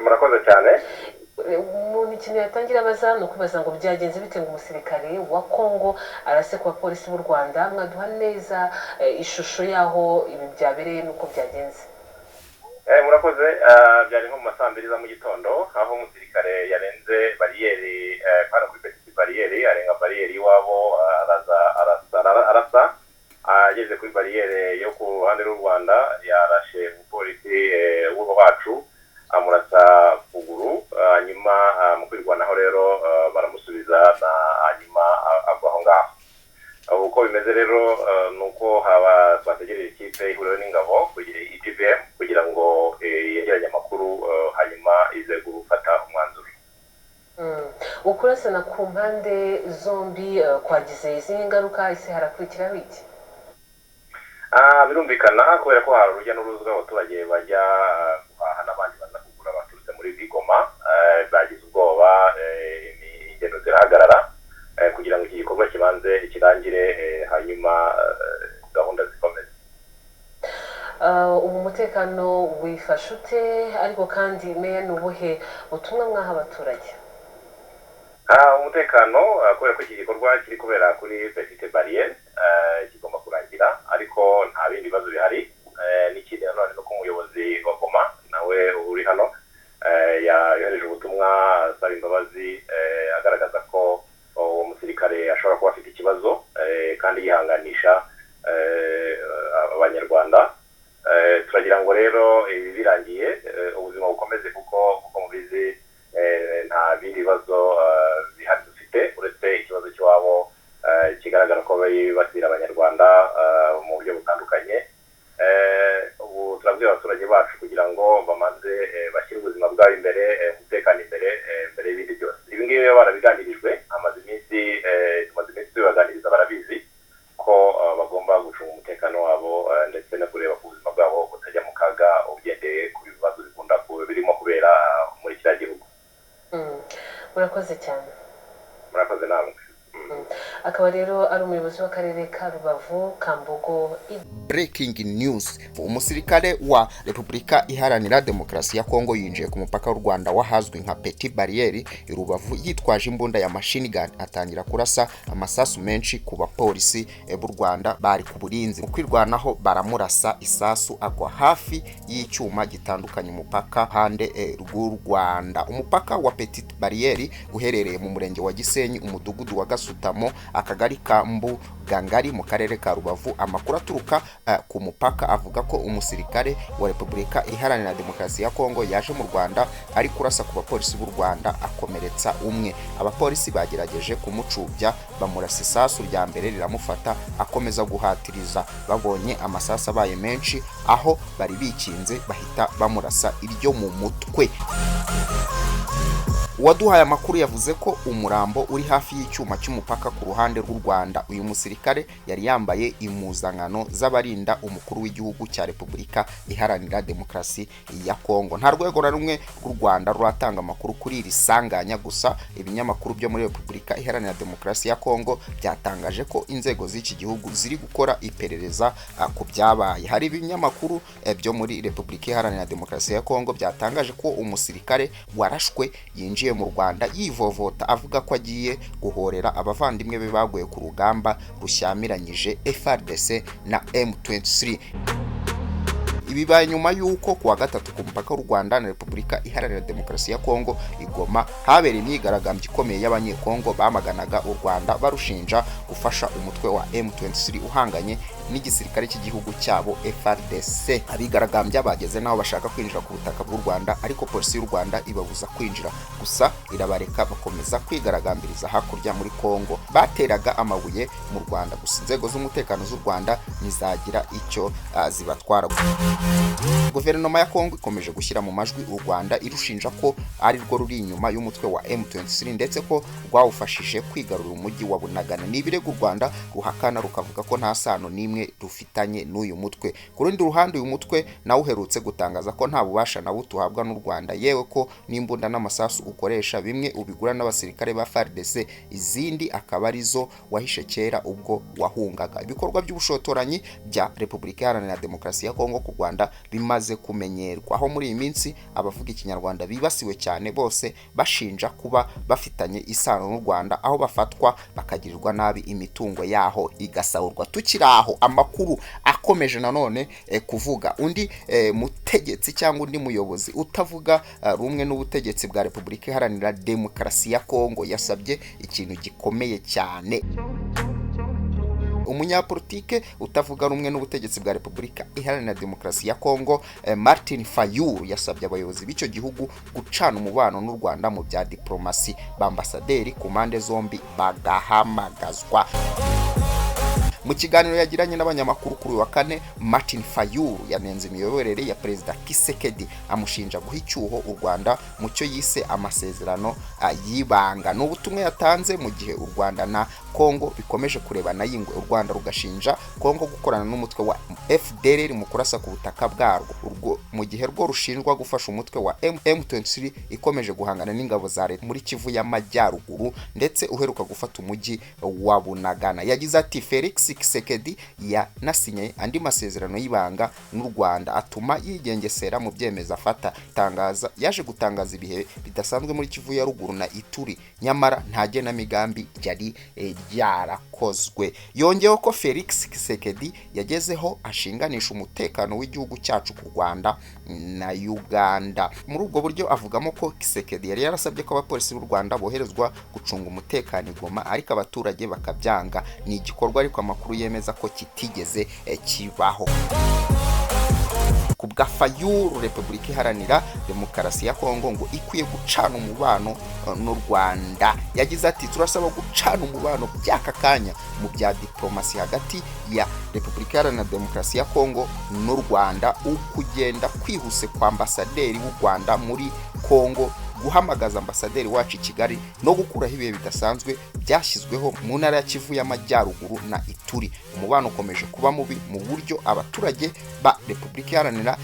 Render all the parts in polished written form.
Murakoze cyane. Umuntu ikintu yatangira abaza ni ukubaza ngo byagenze bite ngo umusirikare wa Kongo arase ku bapolisi b'u Rwanda. Mwaduha neza ishusho y'aho ibi byabereye n'uko byagenze? Murakoze. Byari nko mu ma saa 2 za mu gitondo, aho umusirikare yarenze bariyeri hano kuri Petite Barrière, arenga bariyeri iwabo, araza arasa. Ageze kuri bariyeri yo ku ruhande rw'u Rwanda, yarashe umupolisi wacu, amurasa kuguru. Hanyuma mu kwirwanaho rero baramusubiza, na hanyuma agwa aho ngaho. Uko bimeze rero ni uko haba twategereje ikipe ihuriweho n'ingabo ETVM kugira ngo yegeranye amakuru, hanyuma ize gufata umwanzuro. Ukurasana ku mpande zombi kwagize izihe ngaruka? Ese harakurikiraho iki? Birumvikana, kubera ko hari urujya n'uruza rw'abaturage bajya guhaha n'abandi baza kugura baturutse muri Goma, bagize ubwoba, ingendo zirahagarara kugira ngo iki gikorwa kibanze kirangire, hanyuma gahunda zikomeze. Ubu umutekano wifashe ute? Ariko kandi meya, ni ubuhe butumwa mwaha abaturage? Umutekano, kubera ko iki gikorwa kiri kubera kuri Petite Barrière, kigomba kurangira, ariko nta bindi bibazo bihari. N'ikindi nanone ni uko umuyobozi wa Goma nawe uri hano yohereje ubutumwa asaba imbabazi, agaragaza ko uwo musirikare ashobora kuba afite ikibazo, kandi yihanganisha Abanyarwanda. Turagira ngo rero ibi birangiye, ubuzima bukomeze, kuko mubizi nta bindi bibazo bihari dufite uretse ikibazo cy'iwabo kigaragara ko bibasira Abanyarwanda mu buryo butandukanye. Ubu turabwira abaturage bacu kugira ngo bamanze bashyire ubuzima bwabo imbere, umutekano imbere, mbere y'ibindi byose. Ibi ngibi biba barabiganirijwe, amaze iminsi tumaze iminsi tubibaganiriza, barabizi ko bagomba gucunga umutekano wabo, ndetse no kureba ko ubuzima bwabo butajya mu kaga ugendeye ku bibazo bikunda birimo kubera muri kiriya gihugu. Murakoze cyane. Murakoze namwe. Akaba rero ari umuyobozi w'akarere ka Rubavu, Kambogo. Breaking news: umusirikare wa Repubulika Iharanira Demokarasi ya Kongo yinjiye ku mupaka w'u Rwanda wahazwi nka Petite Barrière i Rubavu, yitwaje imbunda ya machine gun, atangira kurasa amasasu menshi ku bapolisi b'u Rwanda bari ku burinzi. Mu kwirwanaho baramurasa isasu, agwa hafi y'icyuma gitandukanye umupaka hande rw'u Rwanda. Umupaka wa Petite Barrière uherereye mu murenge wa Gisenyi, umudugudu wa Gasutamo, akagari ka Mbugangari, mu karere ka Rubavu. Amakuru aturuka ku mupaka avuga ko umusirikare wa Repubulika Iharanira Demokarasi ya Kongo yaje mu Rwanda ari kurasa ku bapolisi b'u Rwanda, akomeretsa umwe. Abapolisi bagerageje kumucubya, bamurasa isasu rya mbere riramufata, akomeza guhatiriza. Babonye amasasu abaye menshi, aho bari bikinze bahita bamurasa iryo mu mutwe. Uwaduhaye amakuru yavuze ko umurambo uri hafi y'icyuma cy'umupaka ku ruhande rw'u Rwanda. Uyu musirikare yari yambaye impuzankano z'abarinda umukuru w'igihugu cya Repubulika Iharanira Demokarasi ya Kongo. Nta rwego na rumwe rw'u Rwanda ruratanga amakuru kuri iri sanganya, gusa ibinyamakuru byo muri Repubulika Iharanira Demokarasi ya Kongo byatangaje ko inzego z'iki gihugu ziri gukora iperereza ku byabaye. Hari ibinyamakuru byo muri Repubulika Iharanira Demokarasi ya Kongo byatangaje ko umusirikare warashwe yinjiye mu Rwanda yivovota, avuga ko agiye guhorera abavandimwe be baguye ku rugamba rushyamiranyije FARDC na M23. Ibibaye nyuma y'uko kuwa gatatu ku mupaka w'u Rwanda na Repubulika Iharanira Demokarasi ya Kongo i Goma habereye imyigaragambyo ikomeye y'Abanyekongo bamaganaga u Rwanda, barushinja gufasha umutwe wa M23 uhanganye n'igisirikare cy'igihugu cyabo FARDC. Abigaragambya bageze n'aho bashaka kwinjira ku butaka bw'u Rwanda, ariko polisi y'u Rwanda ibabuza kwinjira, gusa irabareka bakomeza kwigaragambiriza hakurya muri Kongo. Bateraga amabuye mu Rwanda, gusa inzego z'umutekano z'u Rwanda ntizagira icyo zibatwara. Guverinoma ya Kongo ikomeje gushyira mu majwi u Rwanda, irushinja ko ari rwo ruri inyuma y'umutwe wa M23, ndetse ko rwawufashije kwigarurira umujyi wa Bunagana. Ni ibirego u Rwanda ruhakana, rukavuga ko nta sano n'imwe. rumwe rufitanye n'uyu mutwe. Ku rundi ruhande, uyu mutwe nawe uherutse gutangaza ko nta bubasha na buto uhabwa n'u Rwanda, yewe ko n'imbunda n'amasasu ukoresha bimwe ubigura n'abasirikare ba FARDC, izindi akaba arizo wahishe kera ubwo wahungaga. Ibikorwa by'ubushotoranyi bya Repubulika Iharanira Demokarasi ya Kongo ku Rwanda bimaze kumenyerwa, aho muri iyi minsi abavuga Ikinyarwanda bibasiwe cyane, bose bashinja kuba bafitanye isano n'u Rwanda, aho bafatwa bakagirirwa nabi, imitungo yaho igasahurwa. Tukiri aho, amakuru akomeje nanone kuvuga undi mutegetsi cyangwa undi muyobozi utavuga rumwe n'ubutegetsi bwa Repubulika Iharanira Demokarasi ya Kongo yasabye ikintu gikomeye cyane. Umunyapolitike utavuga rumwe n'ubutegetsi bwa Repubulika Iharanira Demokarasi ya Kongo, Martin Fayulu, yasabye abayobozi b'icyo gihugu gucana umubano n'u Rwanda mu bya diplomasi, bambasaderi ku mpande zombi bagahamagazwa. Mu kiganiro yagiranye n'abanyamakuru kuri uyu wa kane, Martin Fayulu yanenze imiyoborere ya Perezida Kisekedi, amushinja guha icyuho u Rwanda mu cyo yise amasezerano y'ibanga. Ni ubutumwa yatanze mu gihe u Rwanda na Kongo bikomeje kurebana y'ingwe, u Rwanda rugashinja Kongo gukorana n'umutwe wa FDLR mu kurasa ku butaka bwarwo, urwo mu gihe rwo rushinjwa gufasha umutwe wa M23 ikomeje guhangana n'ingabo za leta muri Kivu y'Amajyaruguru, ndetse uheruka gufata umujyi wa Bunagana. Yagize ati: "Felix Tshisekedi yanasinye andi masezerano y'ibanga n'u Rwanda atuma yigengesera mu byemezo afata." Tangaza yaje gutangaza ibihe bidasanzwe muri Kivu ya ruguru na Ituri, nyamara nta genamigambi ryari ryarakozwe. Yongeyeho ko Felix Tshisekedi yagezeho ashinganisha umutekano w'igihugu cyacu ku Rwanda na Uganda. Muri ubwo buryo avugamo ko Tshisekedi yari yarasabye ko abapolisi b'u Rwanda boherezwa gucunga umutekano i Goma, ariko abaturage bakabyanga. Ni igikorwa ariko amakuru yemeza ko kitigeze kibaho. Ku bwa Fayulu, Repubulika Iharanira Demokarasi ya Kongo ngo ikwiye gucana umubano n'u Rwanda. Yagize ati: "Turasaba gucana umubano by'aka kanya mu bya diplomasi hagati ya Repubulika Iharanira Demokarasi ya Kongo n'u Rwanda. Ukugenda kwihuse kwa ambasaderi w'u Rwanda muri Kongo, guhamagaza ambasaderi wacu i Kigali no gukuraho ibihe bidasanzwe byashyizweho mu ntara ya Kivu y'Amajyaruguru na Ituri. Umubano ukomeje kuba mubi mu buryo abaturage ba Repubulika Iharanira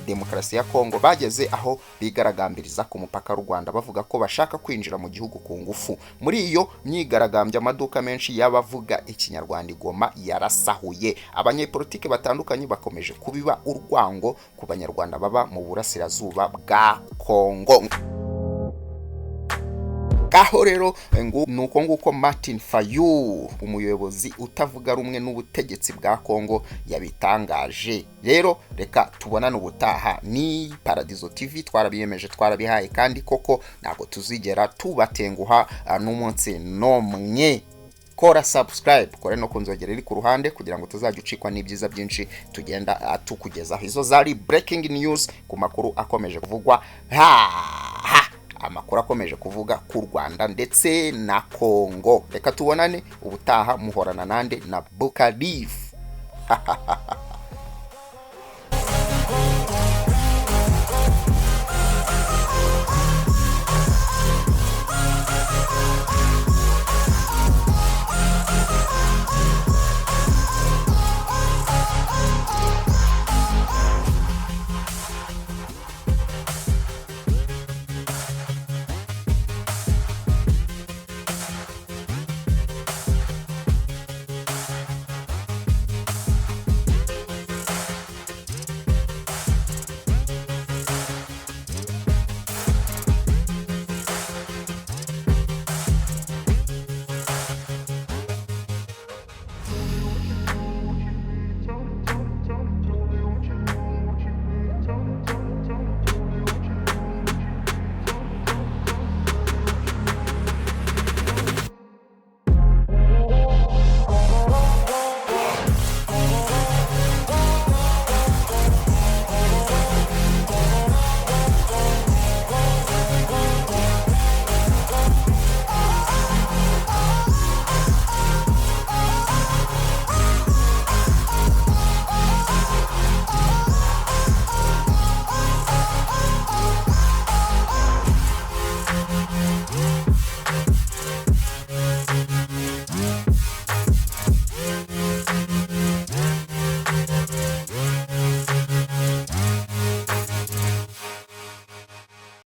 Demokarasi ya Kongo bageze aho bigaragambiriza ku mupaka w'u Rwanda, bavuga ko bashaka kwinjira mu gihugu ku ngufu. Muri iyo myigaragambyo, amaduka menshi y'abavuga Ikinyarwanda i Goma yarasahuye. Abanyepolitike batandukanye bakomeje kubiba urwango ku Banyarwanda baba mu burasirazuba bwa Kongo." Aho rero ngo nuko nguko Martin Fayulu, umuyobozi utavuga rumwe n'ubutegetsi bwa Kongo, yabitangaje. Rero reka tubonane ubutaha. Ni Paradizo TV, twarabiyemeje, twarabihaye, kandi koko ntabwo tuzigera tubatenguha n'umunsi n'umwe. Kora subscribe, kora no ku nzogera iri ku ruhande kugira ngo tuzajya ucikwa n'ibyiza byinshi tugenda tukugezaho. Izo zari breaking news ku makuru akomeje kuvugwa, ha amakuru akomeje kuvuga ku Rwanda ndetse na Kongo. Reka tubonane ubutaha. Muhorana nande? Na Bukarifu.